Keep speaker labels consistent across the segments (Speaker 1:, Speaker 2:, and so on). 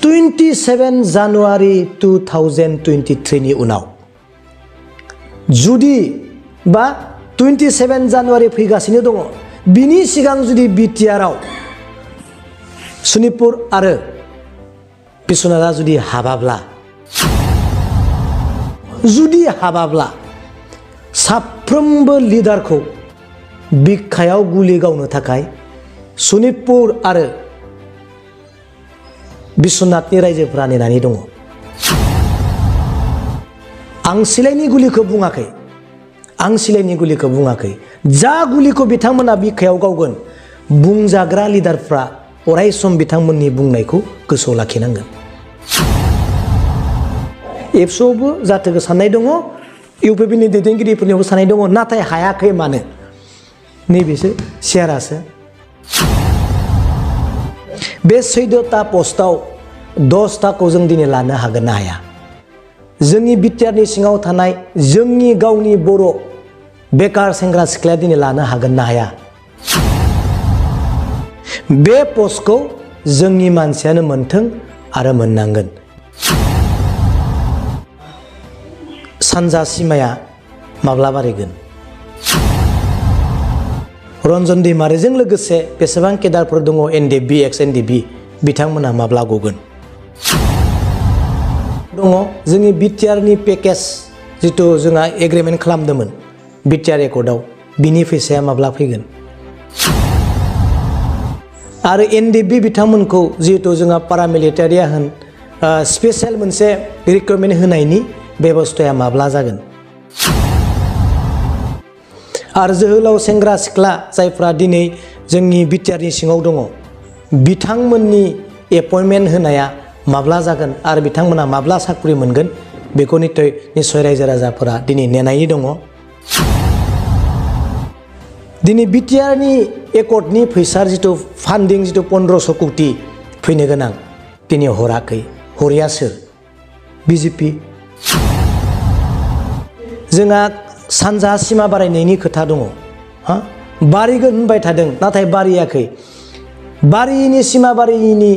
Speaker 1: 27 जानुवारि 2023 नि उनाव जुदि बा 27 जानुवारि फैगासिनो दङ बिनि सिगां जुदि बिटिआरआव सनितपुर आरो बिश्वनाथआ जुदि हाबाब्ला साफ्रोमबो लिडारखौ बिखायाव गुलि गावनो थाखाय सनितपुर आरो बिश्वनाथनि रायजोफोरा नेनानै दङ। आं सिलाइनि गुलिखौ बुङाखै जा गुलिखौ बिथांमोना बिखायाव गावगोन बुंजाग्रा लिडारफ्रा अराय सम बिथांमोननि बुंनायखौ गोसोआव लाखिनांगोन। एबसुआवबो जाथोखौ साननाय दङ, इउपिपिनि दैदेनगिरिफोरनियावबो साननाय दङ, नाथाय हायाखै मानो? नैबेसो शेयारासो। बे 14टा पस्टआव 10टाखौ जों दिनै लानो हागोन ना हाया? जोंनि बिटिआरनि सिङाव थानाय जोंनि गावनि बर' बेकार सेंग्रा सिख्लाया दिनै लानो हागोन ना हाया? बे पस्टखौ जोंनि मानसियानो मोनथों आरो मोननांगोन। सानजा सिमाया माब्ला बारायगोन? रन्जन दैमारिजों लोगोसे बेसेबां केडारफोर दङ एनडिएफबि एक्स एनडिएफबि बिथांमोना माब्ला गगोन? दङ जोंनि बिटिआरनि पेकेज जिथु जोंहा एग्रिमेन्ट खालामदोंमोन बिटिआर एकर्डआव बिनि फैसाया माब्ला फैगोन? आरो एनडिएफबि बिथांमोनखौ जिहेतु जोंहा पारामिलिटारिया होन स्पेशल मोनसे रिक्रुटमेन्ट होनायनि बेबस्थाया माब्ला जागोन? आरो जोहोलाव सेंग्रा सिख्ला जायफ्रा दिनै जोंनि बिटिआरनि सिङाव दङ बिथांमोननि एपइन्टमेन्ट होनाया माब्ला जागोन आरो बिथांमोना माब्ला साख्रि मोनगोन बेखौ निस्सय रायजो राजाफोरा दिनै नेनानै दङ। दिनै बिटिआरनि एकर्डनि फैसा जिथु फान्डिं जिथु 1500 कोटि फैनो गोनां दिनै हराखै। हरिया सोर? बिजेपि। जोंहा सानजा सिमा बारायनायनि खोथा दङ, बारिगोन होनबाय थादों नाथाय बारियाखै। बारिनि सिमा बारिनि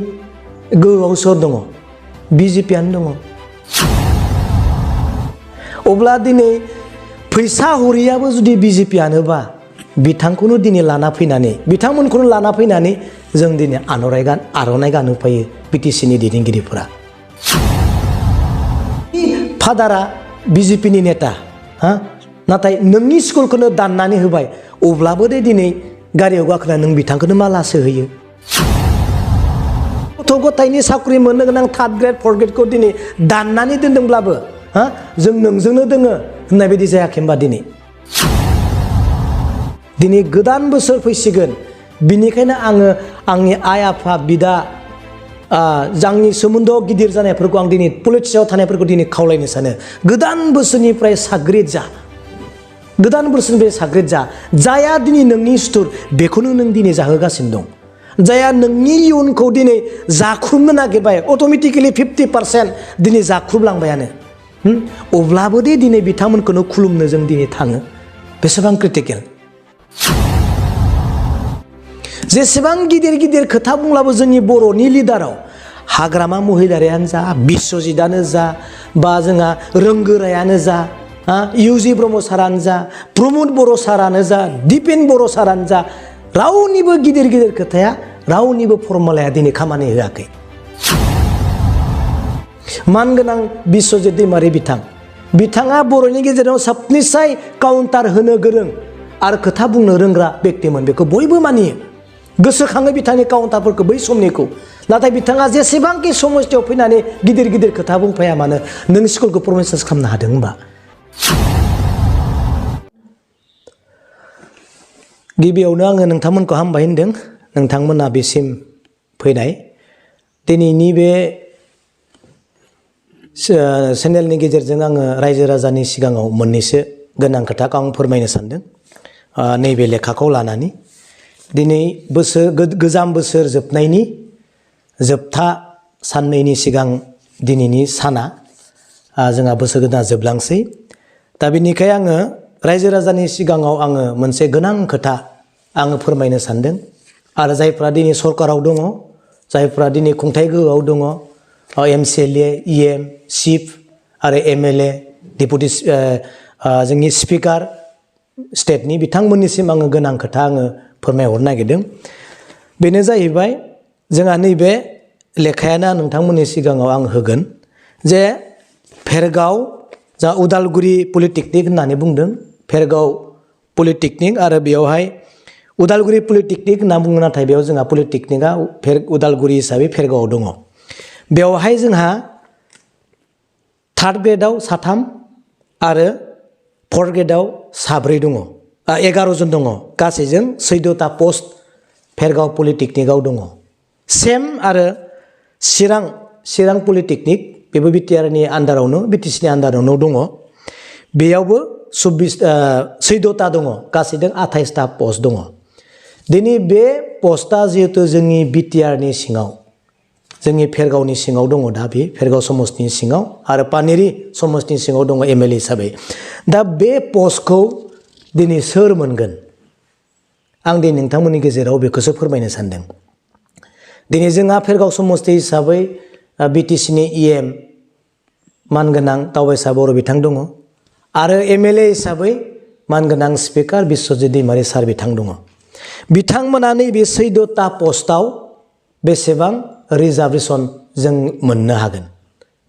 Speaker 1: गोहोआव सोर दङ? बिजेपियानो दङ। अब्ला दिनै फैसा हरियाबो जुदि बिजेपियानोबा बिथांमोनखौनो लाना फैनानै जों दिनै आर'नाइ गानहोफायो बिटिसिनि दैदेनगिरिफोरा। फादारा बिजेपिनि नेता, नाथाय नोंनि स्कुलखौनो दाननानै होबाय अब्लाबो दे दिनै गारियाव गाखोना नों बिथांखौनो मालासो होयो। गथ' गथायनि साख्रि मोननो गोनां 3rd ग्रेड 4th ग्रेडखौ दिनै दाननानै दोनदोंब्लाबो जों नोंजोंनो दोङो होननाय बायदि जायाखै होनबा? दिनै गोदान बोसोर फैसिगोन, बिनिखायनो आङो आंनि आइ आफा बिदा आंनि सोमोन्दोआव गिदिर जानायफोरखौ आं दिनै पलिटिक्सआव थानायफोरखौ दिनै खावलायनो सानो। गोदान बोसोरनिफ्राय साग्रिद जा। जाया दिनै नोंनि सुथुर बेखौनो नों दिनै जाहोगासिनो दं। जाया नोंनि इयुनखौ दिनै जाख्रुबनो नागिरबाय अट'मेटिकेलि 50% दिनै जाख्रुबलांबायानो। अब्लाबो दे दिनै बिथांमोनखौनो खुलुमनो जों दिनै थाङो। बेसेबां क्रिटिकेल। जेसेबां गिदिर खोथा बुंब्लाबो जोंनि बर'नि लिडाराव हाग्रामा महिलारियानो जा, बिश्वजितआनो जा, बा जोंहा रोंगोरायानो जा, इउजि ब्रह्म सारानो जा, प्रमद बर' सारानो जा, दिपेन बर' सारानो जा, रावनिबो गिदिर खोथाया रावनिबो फर्मुलाया दिनै खामानि होआखै। मानगोनां बिश्वजित दैमारि बिथाङा बर'नि गेजेराव सबनिसाय काउन्टार होनो गोरों आरो खोथा बुंनो रोंग्रा व्यक्तिमोन, बेखौ बयबो मानियो। गोसोखाङो बिथांनि काउन्टारफोरखौ बै समनिखौ। नाथाय बिथाङा जेसेबांखि समस्थियाव फैनानै गिदिर खोथा बुंफाया मानो नों स्कुलखौ प्रमिस खालामनो हादों होनबा? गिबियावनो आङो नोंथांमोनखौ हामबाय होनदों, नोंथांमोना बेसिम फैनाय। दिनैनि बे चेनेलनि गेजेरजों आङो रायजो राजानि सिगाङाव मोननैसो गोनां खोथाखौ आं फोरमायनो सानदों। नैबे लेखाखौ लानानै दिनै गोजाम बोसोर जोबनायनि जोबथा साननैनि सिगां दिनैनि साना जोंहा बोसोर गोदाना जोबलांसै। दा बेनिखाय आङो रायजो राजानि सिगाङाव आङो मोनसे गोनां खोथा आङो फोरमायनो सानदों। आरो जायफ्रा दिनै सरकाराव दङ, जायफ्रा दिनै खुंथाय गोहोआव दङ, MCLA, EM, चिफ आरो MLA, डेपुटि जोंनि स्पिकार स्टेटनि बिथांमोननिसिम आङो गोनां खोथा आङो फोरमायहरनो नागिरदों। बेनो जाहैबाय जोंहा नैबे लेखायानो नोंथांमोननि सिगाङाव आं होगोन जे भेरगाव जा उदालगुरि पलिटेकनिक होननानै बुंदों, भेरगाव पलिटेकनिक आरो बेयावहाय उदालगुरि पलिटेकनिक होनना बुङो, नाथाय बेयाव जोंहा पलिटेकनिकआ उदालगुरि हिसाबै भेरगावआव दङ। बेवहाय जोंहा थार्ड ग्रेडआव 3 आरो फर्थ ग्रेडआव 4 दङ, 11 जन दङ। गासैजों 14टा पस्ट भेरगाव पलिटेकनिकआव दङ। सेम आरो चिरां पलिटेकनिक, बेबो बिटिआरनि आन्दारावनो, बिटिसिनि आन्दारावनो दङ। बेयावबो 14टा दङ, गासैजों 28टा पस्ट दङ। दिनै बे पस्टआ जिहेतु जोंनि बिटिआरनि सिङाव, जोंनि भेरगावनि सिङाव दङ, दा बे भेरगाव समस्तिनि सिङाव आरो पानेरि समस्तिनि सिङाव दङ MLA हिसाबै। दा बे पस्टखौ दिनै सोर मोनगोन, आं दिनै नोंथांमोननि गेजेराव बेखौसो फोरमायनो सानदों। दिनै जोंहा भेरगाव समस्ति हिसाबै बिटिसिनि EM मानगोनां दावबायसा बर' बिथां दङ आरो MLA हिसाबै मानगोनां स्पिकार बिस्वजित दैमारि सार बिथां दङ। बिथांमोना नैबे 14टा पस्टआव बेसेबां रिजार्भेसन जों मोननो हागोन,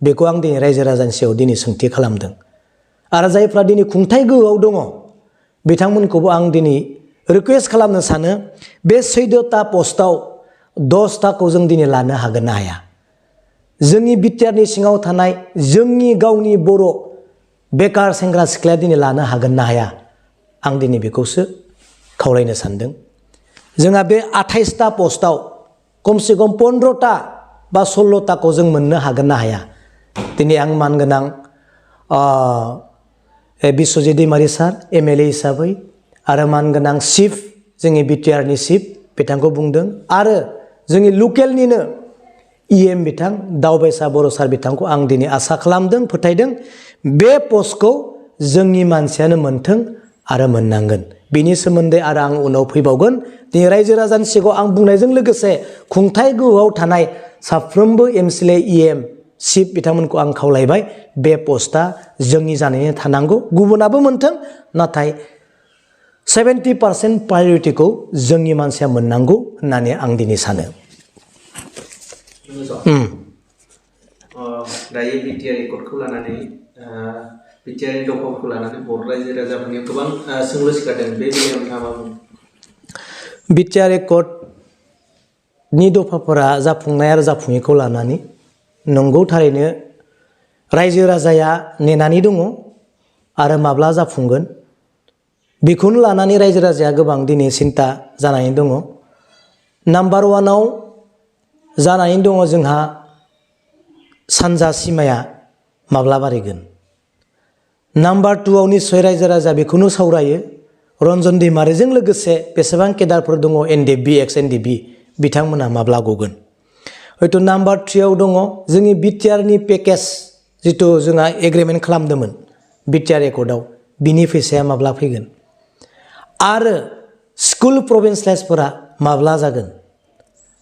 Speaker 1: बेखौ आं दिनै रायजो राजानि सायाव दिनै सोंथि खालामदों। आरो जायफ्रा दिनै खुंथाय गोहोआव दङ बिथांमोनखौबो आं दिनै रिकुवेस्ट खालामनो सानो, बे 14टा पस्टआव 10टाखौ जों दिनै लानो हागोन ना हाया? जोंनि बिटिआरनि सिङाव थानाय जोंनि गावनि बर' बेकार सेंग्रा सिख्लाया दिनै लानो हागोन ना हाया? आं दिनै बेखौसो खावलायनो सानदों। जोंहा बे 28टा पस्टआव खमसे खम 15टा बा 16टाखौ जों मोननो हागोन ना हाया? दिनै आं मानगोनां बिस्वजित दैमारि सार MLA हिसाबै आरो मानगोनां चिफ, जोंनि बिटिआरनि चिफ बिथांखौ बुंदों आरो जोंनि लकेलनिनो EM बिथां दावबायसा बर' सार बिथांखौ आं दिनै आसा खालामदों, फोथायदों बे पस्टखौ जोंनि मानसियानो मोनथों आरो मोननांगोन। बेनि सोमोन्दै आरो आं उनाव फैबावगोन। दिनै रायजो राजानि सिगाङाव आं बुंनायजों लोगोसे खुंथाय गोहोआव थानाय साफ्रोमबो MCLA, EM, चिफ बिथांमोनखौ आं खावलायबाय, बे पस्टआ जोंनि जानानै थानांगौ, गुबुनाबो मोनथों, नाथाय 70% प्रायरिटिखौ जोंनि मानसिया मोननांगौ होननानै आं दिनै सानो।
Speaker 2: दायो बिटिआर एकर्डखौ लानानै बिटिआरनि दफाफोरखौ लानानै बर' रायजो राजाफोरनि गोबां सोंलु सिखारदों, बे बेलायाव नोंथाङा मा बुङो?
Speaker 1: बिटिआर एकर्डनि दफाफोरा जाफुंनाय आरो जाफुङैखौ लानानै नंगौ, थारैनो रायजो राजाया नेनानै दङ आरो माब्ला जाफुंगोन बेखौनो लानानै रायजो राजाया गोबां दिनै सिन्था जानानै दङ। नाम्बार 1आव जानानै दङ जोंहा सानजा सिमाया माब्ला बारायगोन। नाम्बार 2आव निस्सय रायजो राजा बेखौनो सावरायो, रन्जन दैमारिजों लोगोसे बेसेबां केडारफोर दङ NDB, ex-NDB बिथांमोना माब्ला गगोन। हयथ' नाम्बार 3आव दङ जोंनि बिटिआरनि पेकेज, जिथु जोंहा एग्रिमेन्ट खालामदोंमोन बिटिआर एकर्डआव, बिनि फैसाया माब्ला फैगोन आरो स्कुल प्रभिन्सियेलाइजफोरा माब्ला जागोन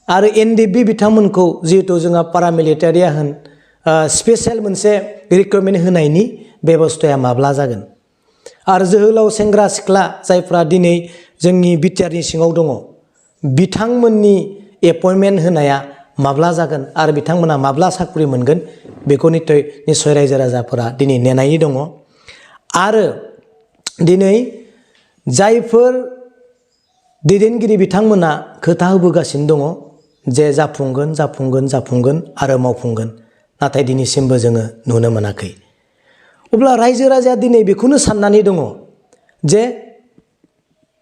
Speaker 1: आरो NDB बिथांमोनखौ जिहेतु जोंहा पारामिलिटारिया होन स्पेसियेल मोनसे रिक्रुटमेन्ट होनायनि बेबस्थाया माब्ला जागोन आरो जोहोलाव सेंग्रा सिख्ला जायफ्रा दिनै जोंनि बिटिआरनि सिङाव दङ बिथांमोननि एपइन्टमेन्ट होनाया माब्ला जागोन आरो बिथांमोना माब्ला साख्रि मोनगोन, बेखौ निस्सय रायजो राजाफोरा दिनै नेनानै दङ। आरो दिनै जायफोर दैदेनगिरि बिथांमोना खोथा होबोगासिनो दङ जे जाफुंगोन जाफुंगोन जाफुंगोन आरो मावफुंगोन, नाथाय दिनैसिमबो जोङो नुनो मोनाखै। अब्ला रायजो राजाया दिनै बेखौनो साननानै दङ जे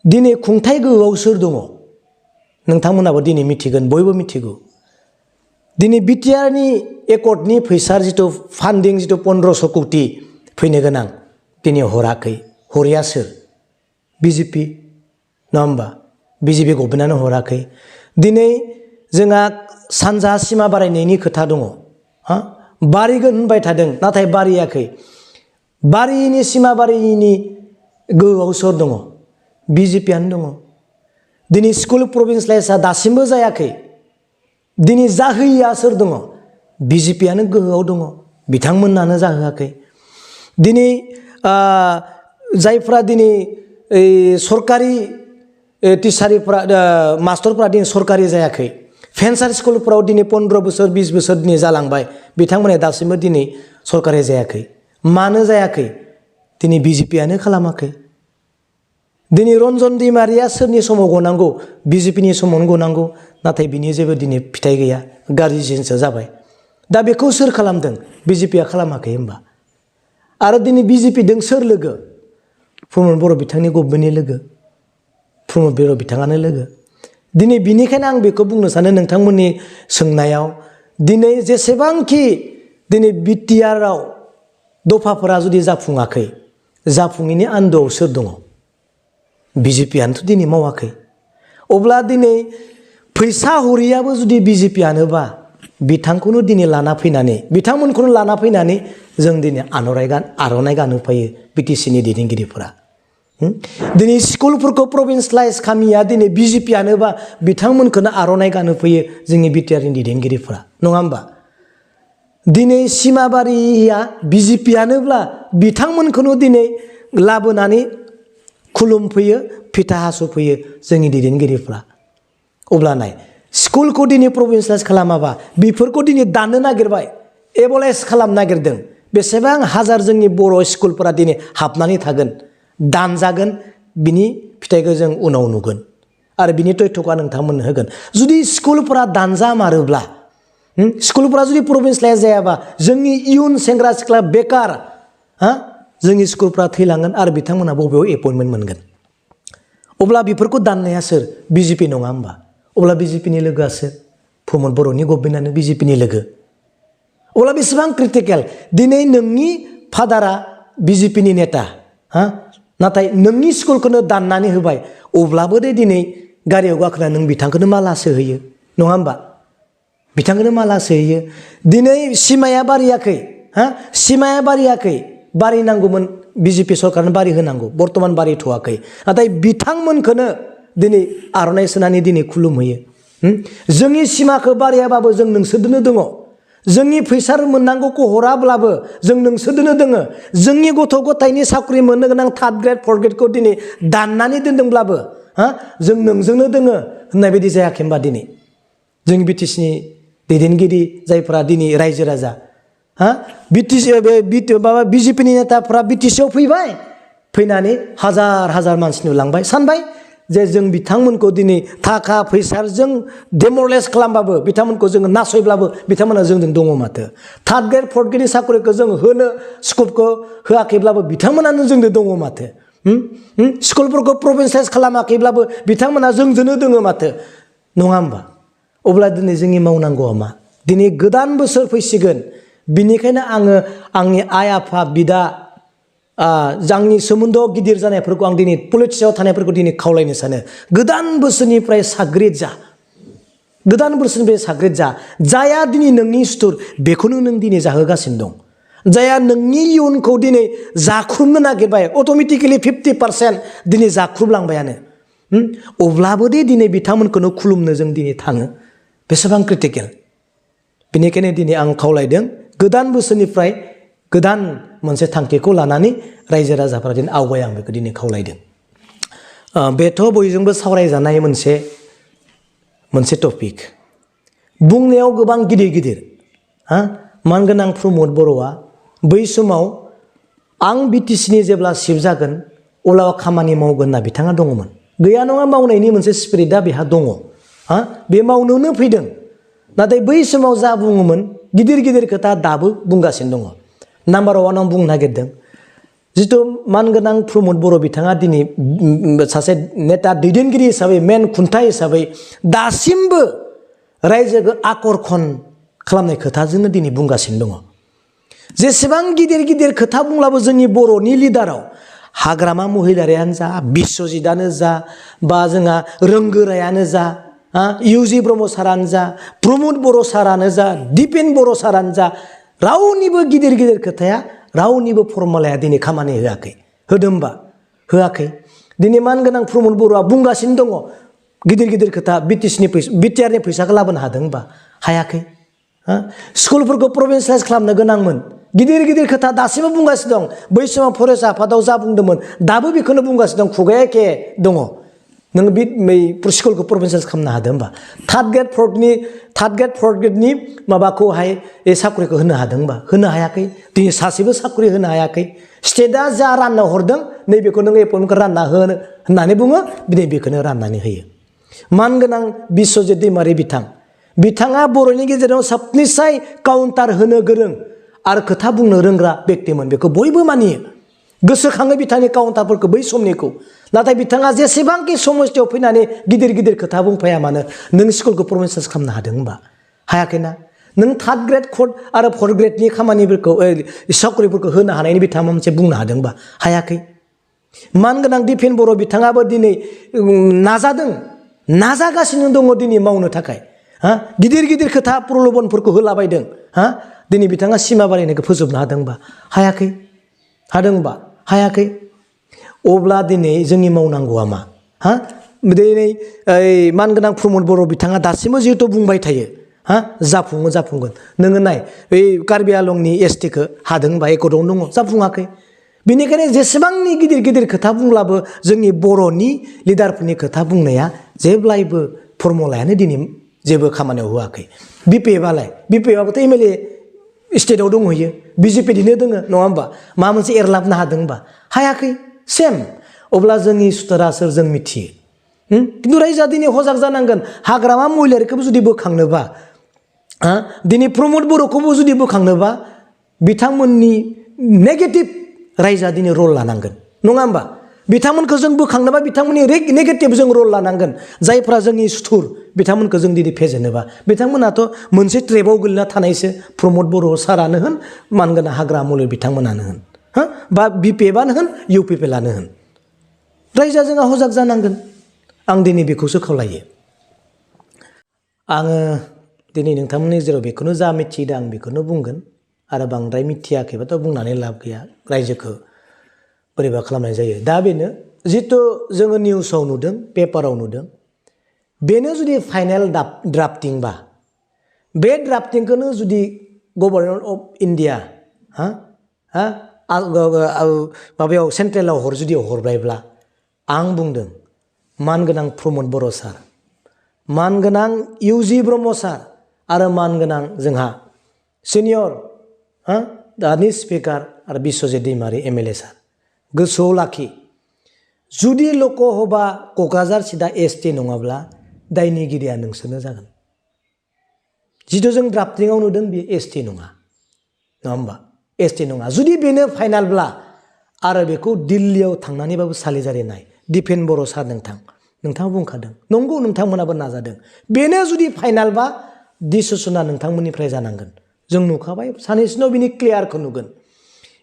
Speaker 1: दिनै खुंथाय गोहोआव सोर दङ। नोंथांमोनाबो दिनै मिथिगोन, बयबो मिथिगौ। दिनै बिटिआरनि एकर्डनि फैसा जिथु फान्डिं, जिथु 1500 कौटि फैनो गोनां दिनै हराखै। हरिया सोर? BJP, नङा होमबा? BJP गभर्नमेन्टआनो हराखै। दिनै जोंहा सानजा सिमा बारायनायनि खोथा दङ, बारिगोन होनबाय थादों, नाथाय बारियाखै। बारिनि सिमा बारिनि गोहोआव सोर दङ? BJPआनो दङ। दिनै स्कुल प्रभिन्सियेलाइजआ दासिमबो जायाखै। दिनै जाहैया सोर दङ? बिजेपियानो गोहोआव दङ बिथांमोनानो जाहोआखै दिनै जायफ्रा दिनै सरकारि टिचारफ्रा मास्टरफ्रा दिनै सरकारि जायाखै फेन्सार स्कुलफ्राव दिनै 15 बोसोर 20 बोसोर दिनै जालांबाय बिथांमोना दासिमबो दिनै सरकारि जायाखै मानो जायाखै दिनै बिजेपियानो खालामाखै दिनै रन्जन दैमारिया सोरनि समाव गनांगौ बिजेपिनि समावनो गनांगौ नाथाय बिनि जेबो दिनै फिथाइ गैया गाज्रिसिनसो जाबाय दा बेखौ सोर खालामदों बिजेपिया खालामाखै होनबा आरो दिनै बिजेपिजों सोर लोगो प्रमद बर' बिथांनि गभमेन्टनि लोगो प्रमद बर' बिथाङानो लोगो दिनै बिनिखायनो आं बेखौ बुंनो सानो नोंथांमोननि सोंनायाव दिनै जेसेबांखि दिनै बिटिआरआव दफाफोरा जुदि जाफुङाखै जाफुङैनि आन्दोआव सोर दङ बिजेपियानोथ' दिनै मावाखै अब्ला दिनै फैसा हरियाबो जुदि बिजेपियानोबा बिथांखौनो दिनै लाना फैनानै बिथांमोनखौनो लाना फैनानै जों दिनै आर'नाइ गानहोफायो बिटिसिनि दैदेनगिरिफोरा दिनै स्कुलफोरखौ प्रभिन्सियेलाइज खालामिया दिनै बिजेपियानोबा बिथांमोनखौनो आर'नाइ गानहोफैयो जोंनि बिटिआरनि दैदेनगिरिफोरा नङा होमबा दिनै सिमाबारिया बिजेपियानोब्ला बिथांमोनखौनो दिनै लाबोनानै खुलुमफैयो फिथा हास'फैयो जोंनि दैदेनगिरिफ्रा अब्ला नाय स्कुलखौ दिनै प्रभिन्सियेलाइज खालामाबा बेफोरखौ दिनै दाननो नागिरबाय एबलाइज खालामनो नागिरदों बेसेबां हाजार जोंनि बर' स्कुलफोरा दिनै हाबनानै थागोन दानजागोन बिनि फिथाइखौ जों उनाव नुगोन आरो बिनि तथ्यखौ नोंथांमोननो होगोन जुदि स्कुलफोरा दानजामारोब्ला स्कुलफोरा जुदि प्रभिन्सियेलाइज जायाबा जोंनि इयुन सेंग्रा सिख्ला बेकार जोंनि स्कुलफ्रा थैलांगोन आरो बिथांमोना बबेयाव एपइन्टमेन्ट मोनगोन अब्ला बेफोरखौ दाननाया सोर बिजेपि नङा होमबा अब्ला बिजेपिनि लोगोआ सोर प्रमद बर'नि गभमेन्टआनो बिजेपिनि लोगो अब्ला बेसेबां क्रिटिकेल दिनै नोंनि फादारा बिजेपिनि नेता नाथाय नोंनि स्कुलखौनो दाननानै होबाय अब्लाबो दे दिनै गारियाव गाखोना नों बिथांखौनो माला सोहैयो नङा होमबा बिथांखौनो माला सोहैयो दिनै सिमाया बारियाखै सिमाया बारियाखै बारिनांगौमोन बिजेपि सरकारनो बारि होनांगौ बर्तमान बारिथ'वाखै नाथाय बिथांमोनखौनो दिनै आर'नाइ सोनानै दिनै खुलुमहैयो जोंनि सिमाखौ बारियाबाबो जों नोंसोरदोनो दङ जोंनि फैसा मोननांगौखौ हराब्लाबो जों नोंसोरदोनो दोङो जोंनि गथ' गथायनि साख्रि मोननो गोनां 3rd ग्रेड 4th ग्रेडखौ दिनै दाननानै दोनदोंब्लाबो जों नोंजोंनो दोङो होननाय बायदि जायाखै होनबा दिनै जोंनि बिटिसिनि दैदेनगिरि जायफोरा दिनै रायजो राजा बिजेपिनि नेताफ्रा बिटिसिआव फैबाय फैनानै हाजार हाजार मानसि नुलांबाय सानबाय जे जों बिथांमोनखौ दिनै थाखा फैसाजों डेमरलाइज खालामबाबो बिथांमोनखौ जोङो नासयब्लाबो बिथांमोना जोंजों दङ माथो 3rd ग्रेड 4th ग्रेडनि साख्रिखौ जों होनो स्कपखौ होआखैब्लाबो बिथांमोनानो जोंजों दङ माथो स्कुलफोरखौ प्रभिन्सियेलाइज खालामाखैब्लाबो बिथांमोना जोंजोंनो दङ माथो नङा होमबा अब्ला दिनै जोंनि मावनांगौआ मा दिनै गोदान बोसोर फैसिगोन बिनिखायनो आङो आंनि आइ आफा बिदा आंनि सोमोन्दोआव गिदिर जानायफोरखौ आं दिनै पलिटिक्सआव थानायफोरखौ दिनै खावलायनो सानो गोदान बोसोरनिफ्राय साग्रिद जा गोदान बोसोरनिफ्राय साग्रिद जा जाया दिनै नोंनि सुथुर बेखौनो नों दिनै जाहोगासिनो दं जाया नोंनि इयुनखौ दिनै जाख्रुबनो नागिरबाय अट'मेटिकेलि 50% दिनै जाख्रुबलांबायानो अब्लाबो दे दिनै बिथांमोनखौनो खुलुमनो जों दिनै थाङो बेसेबां क्रिटिकेल बेनिखायनो दिनै आं खावलायदों गोदान बोसोरनिफ्राय गोदान मोनसे थांखिखौ लानानै रायजो राजाफोरा दिनै आवगाय आं बेखौ दिनै खावलायदों बेथ' बयजोंबो सावरायजानाय मोनसे टपिक बुंनायाव गोबां गिदिर गिदिर मानगोनां प्रमद बर'आ बै समाव आं बिटिसिनि जेब्ला चिफ जागोन अब्ला खामानि मावगोन होनना बिथाङा दङमोन गैया नङा मावनायनि मोनसे स्पिरिटआ बेहा दङ बे मावनोनो फैदों नाथाय बै समाव जा बुङोमोन गिदिर गिदिर खोथा दाबो बुंगासिनो दङ नाम्बार 1 आं बुंनो नागिरदों जिथु मानगोनां प्रमद बर' बिथाङा दिनै सासे नेता दैदेनगिरि हिसाबै मेन खुन्था हिसाबै दासिमबो रायजोखौ आकर्षण खालामनाय खोथाजोंनो दिनै बुंगासिनो दङ जेसेबां गिदिर गिदिर खोथा बुंब्लाबो जोंनि बर'नि लिडाराव हाग्रामा महिलारियानो जा बिश्वजितआनो जा बा जोंहा रोंगोरायानो जा इउजि ब्रह्म सारानो जा प्रमद बर' सारानो जा दिपेन बर' सारानो जा रावनिबो गिदिर गिदिर खोथाया रावनिबो फर्मुलाया दिनै खामानि होआखै होदोंबा होआखै दिनै मानगोनां प्रमद बर'आ बुंगासिनो दङ गिदिर गिदिर खोथा बिटिआरनि फैसाखौ लाबोनो हादोंबा हायाखै स्कुलफोरखौ प्रभिन्सियेलाइज खालामनो गोनांमोन गिदिर गिदिर खोथा दासिमबो बुंगासिनो दं बै समाव फरायसा आफादाव जा बुंदोंमोन दाबो बेखौनो बुंगासिनो दं खुगाया एखे दङ नों बे स्कुलखौ प्रभिन्सियेलाइज खालामनो हादों होमबा थार्ड ग्रेड फर्थ ग्रेडनि माबाखौहाय साख्रिखौ होनो हादों होमबा होनो हायाखै दिनै सासेबो साख्रि होनो हायाखै स्टेटआ जा रानना हरदों नैबेखौ नों एपइन्टमेन्टखौ रानना हो होननानै बुङो दिनै बेखौनो राननानै होयो मानगोनां बिस्वजित दैमारि बिथाङा बर'नि गेजेराव सबनिसाय काउन्टार होनो गोरों आरो खोथा बुंनो रोंग्रा बेक्तिमोन बेखौ बयबो मानियो गोसोखाङो बिथांनि काउन्टारफोरखौ बै समनिखौ नाथाय बिथाङा जेसेबांखि समस्थियाव फैनानै गिदिर गिदिर खोथा बुंफाया मानो नों स्कुलखौ प्रभिन्सियेलाइज खालामनो हादों होनबा हायाखैना नों थार्ड ग्रेड आरो फर्थ ग्रेडनि खामानिफोरखौ साख्रिफोरखौ होनो हानायनि बिथाङा मोनसे बुंनो हादों होनबा हायाखै मानगोनां दिपेन बर' बिथाङाबो दिनै नाजागासिनो दङ दिनै मावनो थाखाय गिदिर गिदिर खोथा प्रलबनफोरखौ होलाबायदों दिनै बिथाङा सिमा बारायनायखौ फोजोबनो हादोंबा हायाखै हादोंबा हायाखै अब्ला दिनै जोंनि मावनांगौआ मा दिनै मानगोनां प्रमद बर' बिथाङा दासिमबो जिहेथु बुंबाय थायो जाफुंगोन नोङो नाय बै कार्बि आलंनि एसटिखौ हादोंबा एकर्डआवनो दङ जाफुङाखै बेनिखायनो जेसेबांनि गिदिर गिदिर खोथा बुंब्लाबो जोंनि बर'नि लिडारफोरनि खोथा बुंनाया जेब्लायबो फर्मुलायानो दिनै जेबो खामानियाव होआखै बिपिएफआबोथ' एमएलए स्टेटआव दंहैयो बिजेपिनिनो दोङो नङा होमबा माबा मोनसे एरलाबनो हादों होनबा हायाखै सेम अब्ला जोंनि सुथुरा सोर जों मिथियो खिन्थु रायजोआ दिनै हजाग जानांगोन हाग्रामा महिलारिखौबो जुदि बोखांनोबा दिनै प्रमद बर'खौबो जुदि बोखांनोबा बिथांमोननि नेगेटिभ रायजोआ दिनै रल लानांगोन नङा होमबा बिथांमोनखौ जों बोखांनोबा बिथांमोननि नेगेटिभ जों रल लानांगोन जायफ्रा जोंनि सुथुर बिथांमोनखौ जों दिनै फेजेनोबा बिथांमोनाथ' मोनसे ट्रेबाव गोलैना थानायसो प्रमद बर' सारानो होन मानगोनां हाग्रामा महिलारि बिथांमोनानो होन बा बिपिएफआनो होन इउपिपिएलआनो होन रायजोआ जोंहा हजाग जानांगोन आं दिनै बेखौसो खावलायो आङो दिनै नोंथांमोननि गेजेराव बेखौनो जा मिथिदों आं बेखौनो बुंगोन आरो बांद्राय मिथियाखैबाथ' बुंनानै लाब गैया रायजोखौ बोरैबा खालामनाय जायो दा बेनो जितु जोङो निउसाव नुदों पेपाराव नुदों बेनो जुदि फाइनेल ड्राफ्टिंबा बे ड्राफ्टिंखौनो जुदि गभर्नमेन्ट अफ इन्डिया माबायाव सेन्ट्रेलाव जुदि हरबायब्ला आं बुंदों मानगोनां प्रमद बर' सार मानगोनां इउजि ब्रह्म सार आरो मानगोनां जोंहा सिनियर दानि स्पिकार आरो बिस्वजित दैमारि एमएलए सार गोसोआव लाखि जुदि लकसभा क'क्राझार सिदा एसटि नङाब्ला दायनिगिरिया नोंसोरनो जागोन जिथु जों ड्राफ्टिंआव नुदों बेयो एसटि नङा होमबा एसटि नङा जुदि बेनो फाइनालब्ला आरो बेखौ दिल्लीयाव थांनानैबाबो सालिजारि नाय दिपेन बर' सार नोंथाङा बुंखादों नंगौ नोंथांमोनाबो नाजादों बेनो जुदि फाइनालबा डिसिसना नोंथांमोननिफ्राय जानांगोन जों नुखाबाय सानैसोनाव बिनि क्लियारखौ नुगोन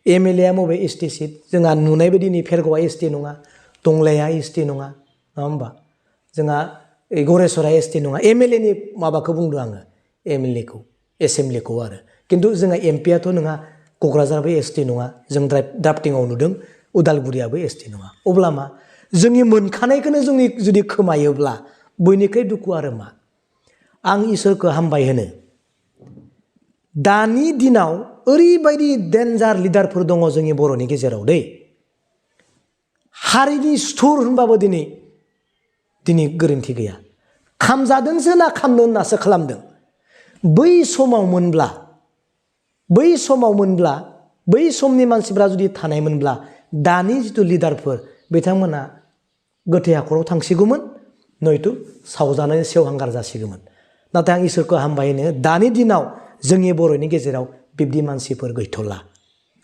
Speaker 1: एमएलएआ बबे एसटि सिट जोंहा नुनाय बायदि फेरग'आ एसटि नङा टंलाया एसटि नङा होमबा जोंहा गरेस्वरा एसटि नङा एमएलएनि माबाखौ बुंदों आङो एमएलएखौ एसेम्ब्लिखौ आरो खिन्थु जोंहा एमपिआथ' नोंहा क'क्राझाराबो एसटि नङा जों ड्राफ्टिंआव नुदों उदालगुरियाबो एसटि नङा अब्ला मा जोंनि मोनखानायखौनो जोंनि जुदि खोमायोब्ला बयनिख्रुइ दुखु आरो मा आं इसोरखौ हामबाय होनो दानि दिनाव ओरैबायदि डेन्जार लिडारफोर दङ जोंनि बर'नि गेजेराव दै हारिनि सुथुर होनबाबो दिनै गोरोन्थि गैया खामजादोंसो ना खामनो होननासो खालामदों बै समाव मोनब्ला बै समनि मानसिफ्रा जुदि थानायमोनब्ला दानि जिथु लिडारफोर बिथांमोना गोथै हाखराव थांसिगौमोन नयतु सावजानानै सेवहांगार जासिगौमोन नाथाय आं इसोरखौ हामबाय होनो दानि दिनाव जोंनि बर'नि गेजेराव बिब्दि मानसिफोर गैथ'ला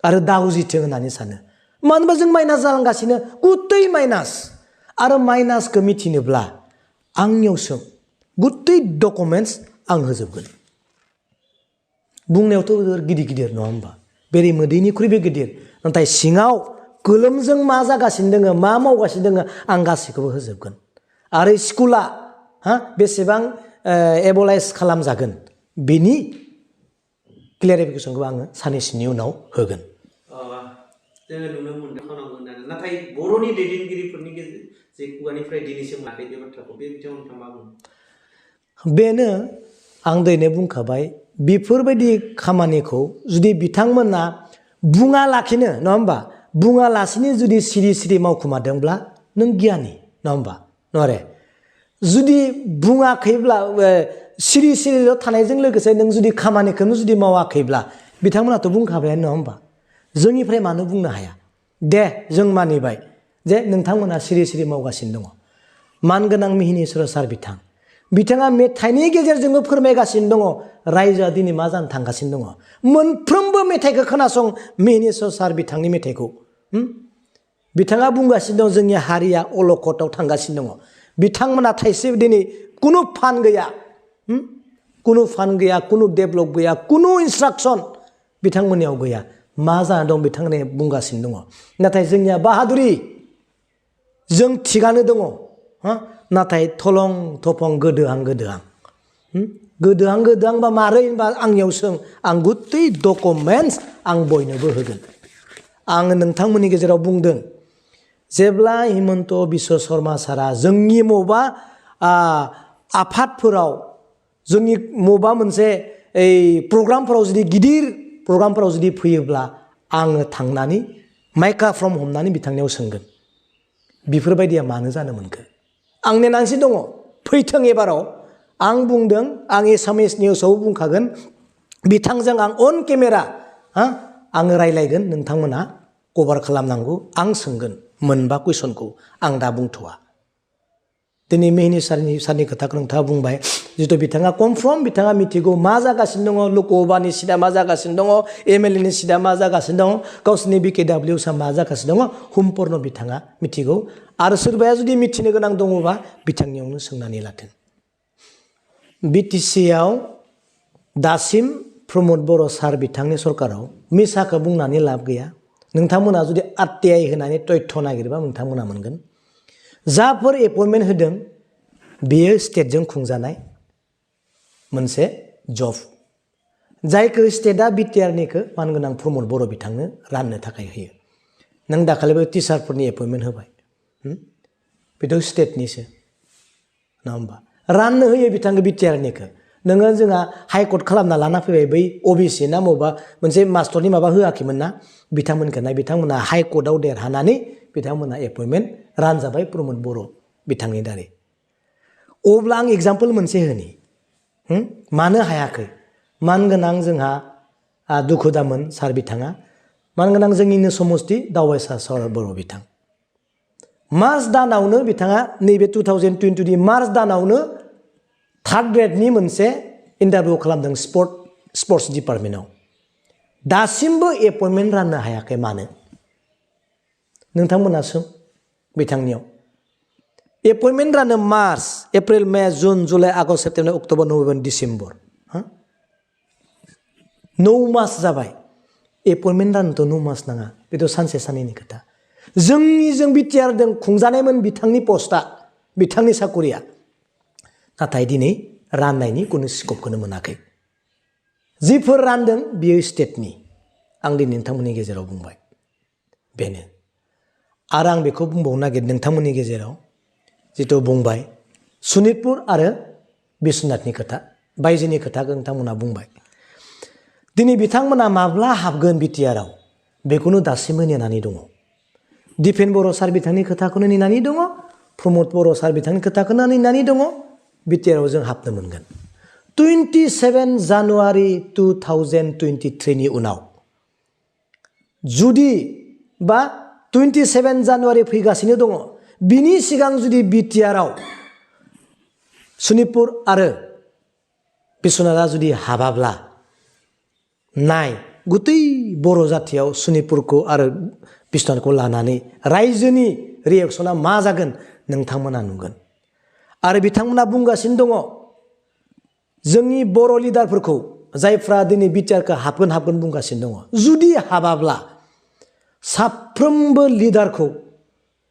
Speaker 1: आरो दा उजिथों होननानै सानो मानो होनबा जों माइनास जालांगासिनो गुतै माइनास आरो माइनासखौ मिथिनोब्ला आंनियाव सों गुतै डकुमेन्टस आं होजोबगोन बुंनायावथ' गिदिर नङा होमबा बेरे मोदैनिख्रुइबो गिदिर नाथाय सिङाव गोलोमजों मा जागासिनो दोङो मा मावगासिनो दोङो आं गासैखौबो होजोबगोन आरो स्कुला बेसेबां एबलाइज खालामजागोन बिनि क्लियारिफिकेसनखौ आङो साननैसोनि उनाव होगोन
Speaker 2: जोङो नुनो मोनदों होननानै नाथाय बर'नि दैदेनगिरिफोरनि जे खुगानिफ्राय दिनैसिम मोनाखै बे बाथ्राखौ बे बिथिङाव नोंथाङा मा बुङो
Speaker 1: बेनो आं दिनै बुंखाबाय बेफोरबायदि खामानिखौ जुदि बिथांमोना बुङा लाखिनो नङा होमबा बुङालासिनो जुदि सिरि सिरि मावखुमादोंब्ला नों गियानि नङा होमबा नरे जुदि बुङाखैब्ला सिरि सिरिल' थानायजों लोगोसे नों जुदि खामानिखौनो जुदि मावाखैब्ला बिथांमोनाथ' बुंखाबायानो नङा होमबा जोंनिफ्राय मानो बुंनो हाया दे जों मानिबाय जे नोंथांमोना सिरि सिरि मावगासिनो दङ मानगोनां मिहिनीश्वर सार बिथाङा मेथाइनि गेजेरजोंबो फोरमायगासिनो दङ रायजोआ दिनै मा जानो थांगासिनो दङ मोनफ्रोमबो मेथाइखौ खोनासं मिहिनीश्वर सार बिथांनि मेथाइखौ बिथाङा बुंगासिनो दं जोंनि हारिया अलखदाव थांगासिनो दङ बिथांमोना थाइसे दिनै कुनु फान्ड गैया कुनु डेभेलप गैया कुनु इन्सट्राक्सन बिथांमोननियाव गैया मा जाना दं बिथांमोना बुंगासिनो दङ नाथाय जोंनिया बाहादुरि जों थिगानो दङ नाथाय थलं थफं गोदोहां बा मारै होनबा आंनियाव सों आं गुतै डकुमेन्टस आं बयनोबो होगोन आं नोंथांमोननि गेजेराव बुंदों जेब्ला हिमन्त बिश्व शर्मा सारा जोंनि मबा आफादफोराव जोंनि मबा मोनसे प्रग्रामफोराव जुदि गिदिर प्रग्रामफोराव जुदि फैयोब्ला आङो थांनानै माइक्राफन हमनानै बिथांनियाव सोंगोन बेफोरबायदिया मानो जानो मोनखो आं नेनांसि दङ फैथों एबाराव आं बुंदों आं एसामिस निउसाव बुंखागोन बिथांजों आं अन केमेरा आङो रायलायगोन नोंथांमोना कभार खालामनांगौ आं सोंगोन मोनबा कुइसनखौ आं दा बुंथ'वा दिनै मिहिनी सारनि खोथाखौ नोंथाङा बुंबाय जितु बिथाङा कनफार्म बिथाङा मिथिगौ मा जागासिनो दङ लकसभानि सिटआ मा जागासिनो दङ एमएलएनि सिटआ मा जागासिनो दङ गावसोरनि बिकेडब्लिउसा मा जागासिनो दङ सम्पूर्ण बिथाङा मिथिगौ आरो सोरबाया जुदि मिथिनो गोनां दङबा बिथांनियावनो सोंनानै लाथों बिटिसिआव दासिम प्रमद बर' सार बिथांनि सरकाराव मिसाखौ बुंनानै लाब गैया नोंथांमोना जुदि आरटिआइ होनानै तथ्य नागिरबा नोंथांमोना मोनगोन जाफोर एपइन्टमेन्ट होदों बेयो स्टेटजों खुंजानाय मोनसे जब जायखौ स्टेटआ बिटिआरनिखौ मानगोनां प्रमद बर' बिथांनो राननो थाखाय होयो नों दाखालिबो टिचारफोरनि एपइन्टमेन्ट होबाय बेथ' स्टेटनिसो नङा होमबा राननो होयो बिथांनो बिटिआरनिखौ नोङो जोंहा हाइकर्ट खालामना लाना फैबाय बै अबिसि ना मबा मोनसे मास्टरनि माबा होआखैमोन ना बिथांमोनहा हाइकर्टआव देरहानानै बिथांमोनहा एपइन्टमेन्ट रानजाबाय प्रमद बर' बिथांनि दारै अब्ला आं एग्जाम्पल मोनसे होनि मानो हायाखै मानगोनां जोंहा दुखु दामोन सार बिथाङा मानगोनां जोंनिनो समस्ति दावबायसा सार बर' बिथां मार्च दानावनो बिथाङा नैबे 2022 मार्च दानावनो थार्ड ग्रेडनि मोनसे इन्टारभिउ खालामदों स्पर्ट्स डिपार्टमेन्टआव दासिमबो एपइन्टमेन्ट राननो हायाखै मानो नोंथांमोना सों बिथांनियाव एपइन्टमेन्ट रानो March April May June July August September October November December 9 मास जाबाय एपइन्टमेन्ट राननोथ' 9 मास नाङा बेथ' सानसे साननैनि खोथा जोंनिजों बिटिआरजों खुंजानायमोन बिथांनि पस्टआ बिथांनि साकरिया नाथाय दिनै राननायनि कुनु स्कपखौनो मोनाखै जिफोर रानदों बियो स्टेटनि आं दिनै नोंथांमोननि गेजेराव बुंबाय बेनो आरो आं बेखौ बुंबावनो नागिरदों नोंथांमोननि गेजेराव जितु बुंबाय सनितपुर आरो बिश्वनाथनि खोथा बायजोनि खोथाखौ नोंथांमोना बुंबाय दिनै बिथांमोना माब्ला हाबगोन बिटिआरआव बेखौनो दासिमबो नेनानै दङ दिपेन बर' सार बिथांनि खोथाखौनो नेनानै दङ प्रमद बर' सार बिथांनि खोथाखौनो नेनानै दङ बिटिआरआव जों हाबनो मोनगोन 27 जानुवारि 2023 नि उनाव जुदि बा 27 जानुवारि फैगासिनो दङ बिनि सिगां जुदि बिटिआरआव सनितपुर आरो बिश्वनाथआ जुदि हाबाब्ला नाय गुतै बर' जाथियाव सनितपुरखौ आरो बिश्वनाथखौ लानानै रायजोनि रिएक्सना मा जागोन नोंथांमोना नुगोन आरो बिथांमोना बुंगासिनो दङ जोंनि बर' लिडारफोरखौ जायफ्रा दिनै बिटिआरखौ हाबगोन बुंगासिनो दङ जुदि हाबाब्ला साफ्रोमबो लिडारखौ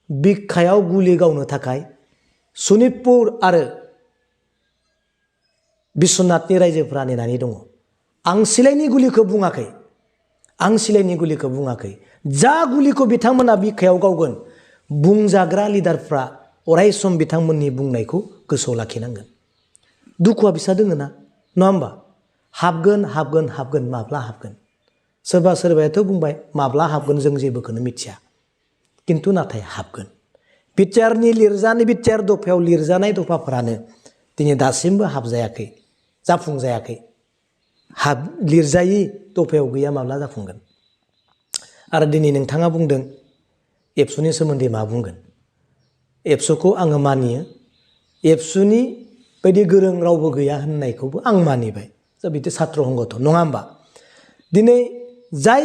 Speaker 1: बिखायाव गुलि गावनो थाखाय सनितपुर आरो बिश्वनाथनि रायजोफोरा नेनानै दङ आं सिलाइनि गुलिखौ बुङाखै जा गुलिखौ बिथांमोना बिखायाव गावगोन बुंजाग्रा लिडारफ्रा अरायसम बिथांमोननि बुंनायखौ गोसोआव लाखिनांगोन दुखुआ बिसा दोङो ना नङा होमबा हाबगोन माब्ला हाबगोन सोरबा सोरबायाथ' बुंबाय माब्ला हाबगोन जों जेबोखौनो मिथिया किन्तु नाथाय हाबगोन बिटिआर दफायाव लिरजानाय दफाफोरानो दिनै दासिमबो हाबजायाखै जाफुंजायाखै लिरजायि दफायाव गैया माब्ला जाफुंगोन आरो दिनै नोंथाङा बुंदों एबसुनि सोमोन्दै मा बुंगोन एबसुखौ आङो मानियो एबसुनि बायदि गोरों रावबो गैया होननायखौबो आं मानिबाय बिदि सात्र हंगथन नङा होमबा दिनै जाय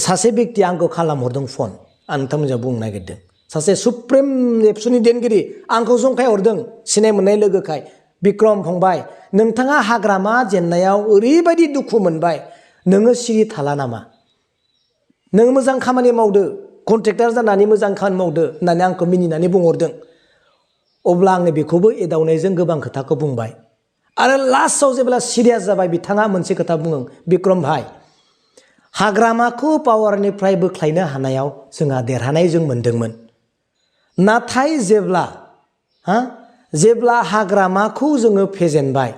Speaker 1: सासे बेक्ति आंखौ खालामहरदों फन आं नोंथांमोनजों बुंनो नागिरदों सासे सुप्रिम एबसुनि दैदेनगिरि आंखौ जंखाय हरदों सिनाय मोननाय लोगोखाय बिक्रम फंबाय नोंथाङा हाग्रामा जेननायाव ओरैबायदि दुखु मोनबाय नोङो सिरि थाला नामा नोङो मोजां खामानि मावदो कन्ट्रेक्टर जानानै मोजां खामानि मावदो होननानै आंखौ मिनिनानै बुंहरदों अब्ला आङो बेखौबो एदावनायजों गोबां खोथाखौ बुंबाय आरो लास्टआव जेब्ला सिरियास जाबाय बिथाङा मोनसे खोथा बुङो बिक्रम भाई हाग्रामाखौ पावारनिफ्राय बोख्लायनो हानायाव जोंहा देरहानाय जों मोनदोंमोन नाथाय जेब्ला हाग्रामाखौ जोङो फेजेनबाय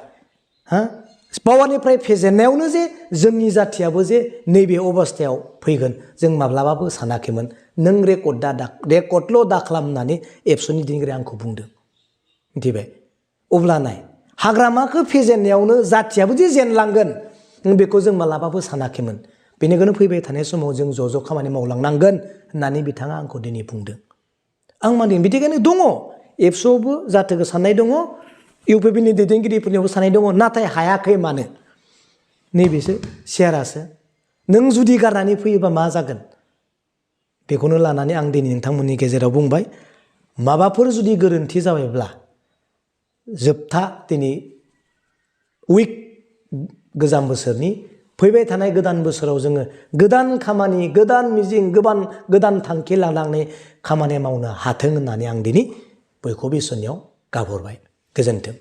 Speaker 1: पावारनिफ्राय फेजेननायावनो जे जोंनि जाथियाबो जे नैबे अबस्थायाव फैगोन जों माब्लाबाबो सानाखैमोन नों रेकर्डल' दा खालाम होननानै एबसुनि दैदेनगिरि आंखौ बुंदों मिथिबाय अब्ला नाय हाग्रामाखौ फेजेननायावनो जाथियाबो जे जेनलांगोन बेखौ जों मालाबाबो सानाखैमोन बेनिखायनो फैबाय थानाय समाव जों ज' खामानि मावलांनांगोन होननानै बिथाङा आंखौ दिनै बुंदों आं मानिदों बिदिखायनो दङ एबसुआवबो जाथोखौ साननाय दङ इउपिपिनि दैदेनगिरिफोरनियावबो साननाय दङ नाथाय हायाखै मानो नैबेसो सेयारासो नों जुदि गारनानै फैयोबा मा जागोन बेखौनो लानानै आं दिनै नोंथांमोननि गेजेराव बुंबाय माबाफोर जुदि गोरोन्थि जाबायब्ला जोबथा दिनै गोजाम बोसोरनि फैबाय थानाय गोदान बोसोराव जोङो गोदान खामानि गोदान मिजिं गोदान थांखि लानानै खामानि मावनो हाथों होननानै आं दिनै बयखौबो इसोरनियाव गाबहरबाय गोजोन्थों।